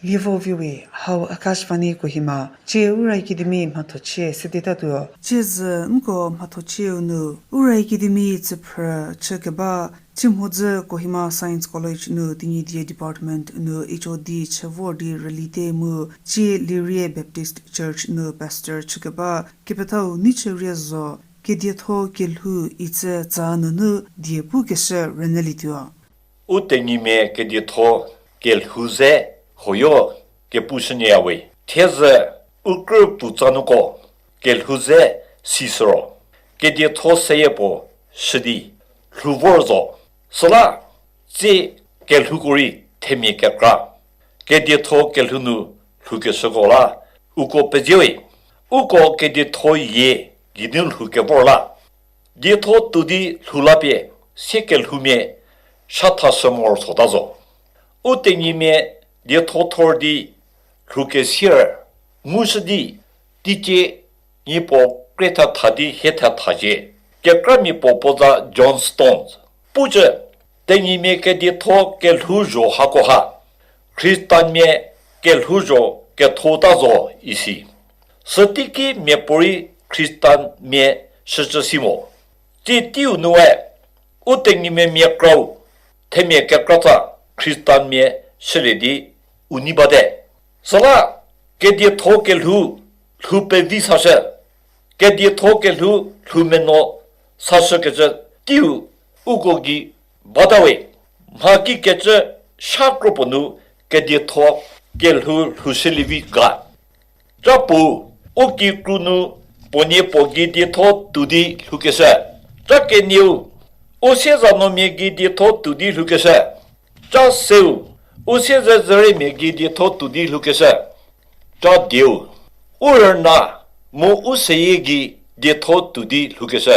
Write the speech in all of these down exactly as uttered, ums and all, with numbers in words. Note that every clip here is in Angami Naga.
Lievo viwe, hau Akashvani Kohima, cie Ura Academy mhathochie sedetatuo. Cie zü nko mhathochieu nu, Ura Academy tsüphrü chükeba, cie mhodzü Kohima Science College nu Tenyidie Department nu H O D chü vor di rülite mu, cie Lirie Baptist Church nu pastor chükeba, kepethau Neichürie Zo, kedietho kelhou itsü tsa nunu die pukeshü rünyülietuo. U Tenyimia kedietho kelhou ze hoyo kepushünyüyawe. Thiezü u krü puotsanuoko kelhou ze sisüro, kedietho seyie puo shü di lhou vor zo. Süla tsie kelhouko rei themia kekra. Kedietho kelhou nu lhoukeshüko la uko peziewe. Uko kedietho yie geinu lhoukevor la dietho tuo di lhou lapie sie kelhoumia shathashü morosuota zo. U Tenyimia dietho thor di lhoukesier ngushü di teicie niepuo krie thetha di hie thethacie. Kekramia puo puo za John Stones pucü, Tenyimia kedietho kelhouzho hakoha Khristanmia kelhouzho kethota zo isi. Süteiki miapuorei Khristanmia shücü si mo. Tsie teiu nue, u Tenyimia mia krau themia kekratsa Khristanmia shülie di u nei bate. Süla kedietho kelhou lhou pevi sashü, kedietho kelhou lhou meno sashükecü teiu uko gei batawe. Mha kikecü sha kropuo nu kedietho kelhou lhoushülievi ga. Ca puo, u kikru nu puoniepuo gei dietho tuo di lhoukeshü. Ca kenieu, u siezanuomia gei dietho tuo di lhoukeshü. Ca seu, u siezedzüriemia gei dietho tuo di lhoukeshü. Ca dieu, u rüna mu u seyie gei dietho tuo di lhoukeshü.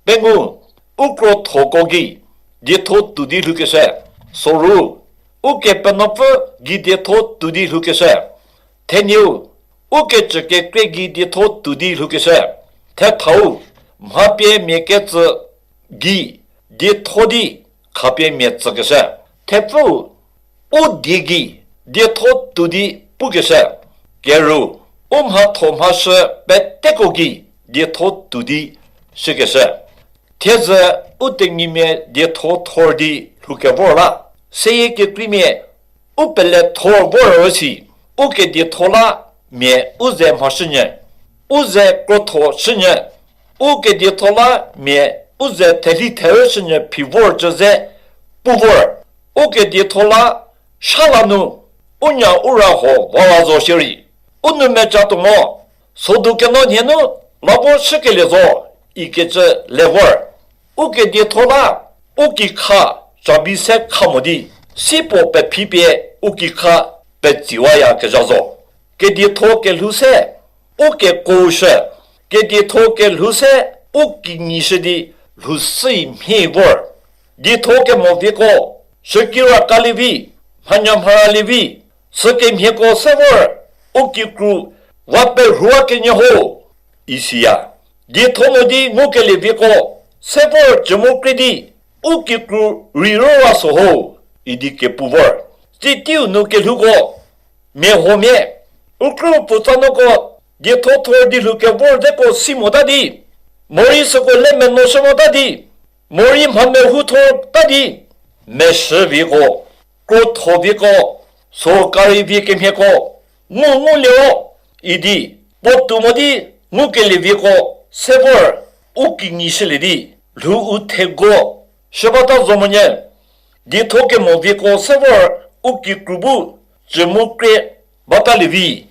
Pengou, u krothoko gei dietho tuo di lhoukeshü. Soru, Ukepenuopfü gei dietho tuo di lhoukeshü. Thenieu, ukecükekrie gei dietho tuo di lhoukeshü. Thethau, mhapie mia ketsü gei dietho di khapie mia tsükeshü. Thepfüu, u die gei dietho tuo di pukeshü. Keru, u mhatho mhashü peteko gei dietho tuo di shükeshü. Thiezü u tenyimia dietho thor di lhoukevor la, seyie kekreimia u pelethor vor üsi, u kedietho la mia u ze mhashünyü, u ze krotho shünyü, u kedietho la mia u ze thelhi therü shünyü phi vor cü ze pu vor. U kedietho la sha la nu u nya u ra huo vara zo shierei, u nou mecatuo mo, sodu keno nhie nu la vo shükelie zo ikecü le vor. U kedietho la u kikha cabi se kha mo di, sipuo pephipie u kikha petsiwayakezha zo. Kedietho kelhou se u kekuo shü, kedietho kelhou se u kinyi shü di lhou süi mhie vor. Dietho kemo vieko, shükira kalie vi, mhanya mharalie vi, sükemhieko se vor u kikru va perhua kenyü ho, isiya. Dietho mo di ngukelie vieko se vor cümu krie di u kikru rei rüra so ho, idi kepu vor. Tsie teiu nu kelhouko, mia huomia, u krüu puotsanuoko dietho thor di lhoukevor zeko si mota di, morei süko le menuoshü mota di, morei mha mehouthor ta di, meshü vieko, krotho vieko, sorkari vie kemhieko ngu ngulie ro idi, puotou mo di ngukelie vieko se vor u kinyi shülie di lhou u thego shü bata zo monyü. Dietho kemo vieko se vor u kikru bu cümu krie batalie vi.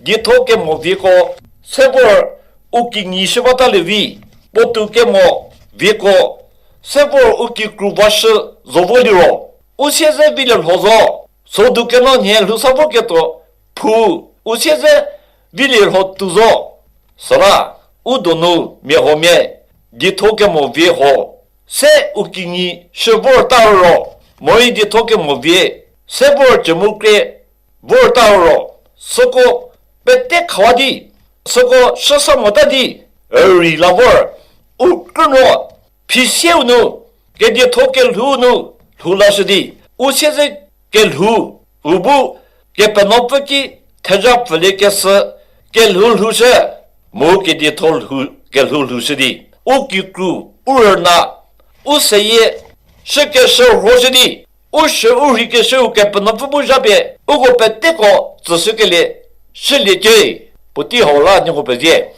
Dietho kemo vieko se vor u kinyi shü batalie vi. Puotou kemo vieko se vor u kikru vashü zo vo liro, u siedze vilie lho zo. Sodu keno nhie lhou sa voketuo phu u siedze vilie lho tuo zo. Süla u donu mia huomia dietho kemo vie huo se u kinyi shü vor ta ro, morei dietho kemo vie se vor cümu krie vor ta ro, süko pete khawa di, süko shü sa mota di, rei la vor. U krünuo, phisieu nu, kedietho kelhou nu lhou lashü di, u siedze kelhou u bu Kepenuopfü ki theja pfülie kesü kelhou lhoushü, mu kedietho lhou, kelhou lhoushü di, u kikru, u rüna, u seyie, shükeshü rhoshü di, u shü u rheikeshüu Kepenuopfü bu zhapie, uko peteko tsüshükelie, shüliecie, puotei hau la nieko pezie.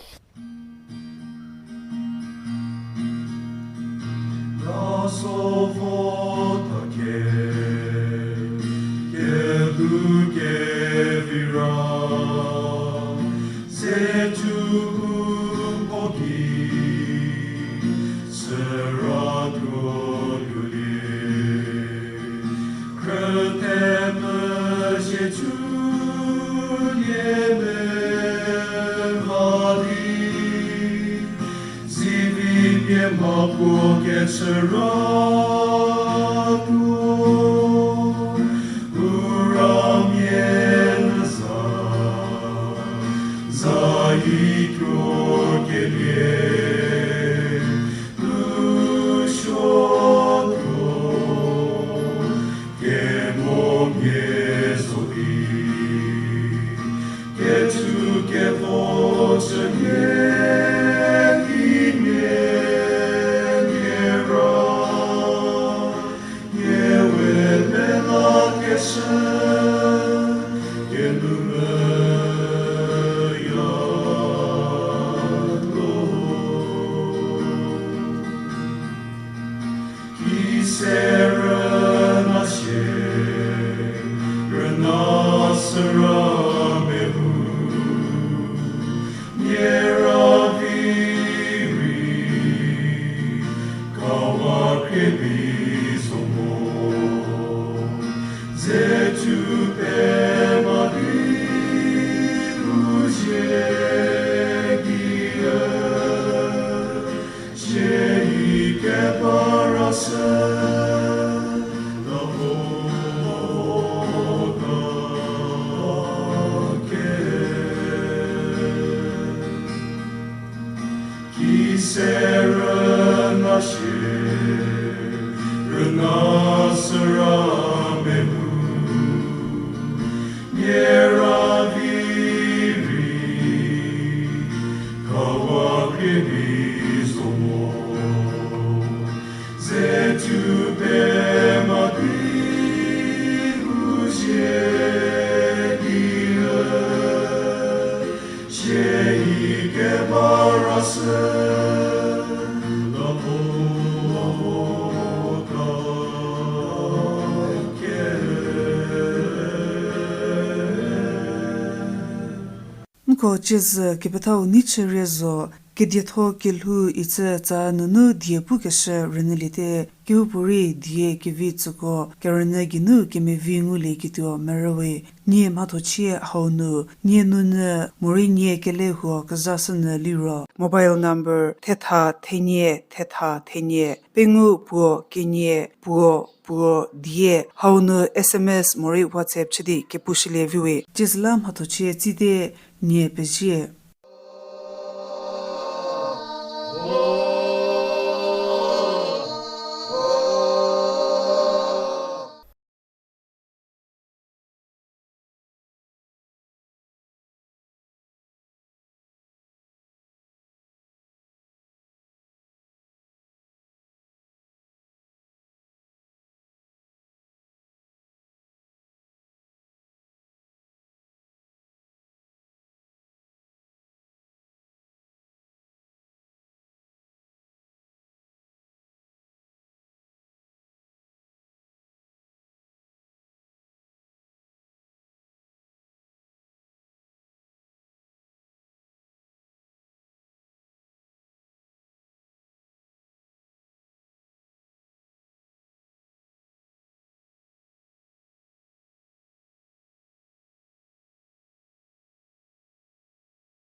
Nko ciezü kepethau Neichürie zo, kedietho kelhou icü tsa nunu die pukeshü rünyüliete. Kehoupuorei die kevi tsüko kerünyü geinu kemevi ngulieketuo merüwe. Nie mhathochie hau nu, nie nunyü morei nie kele huo kezashünyü liro mobile number thetha thenie thetha thenie pengou puo kenie puo puo die hau nu S M S morei WhatsApp chü di kepushülie viwe. Ciezüla mhathochie tsite, nie pezie.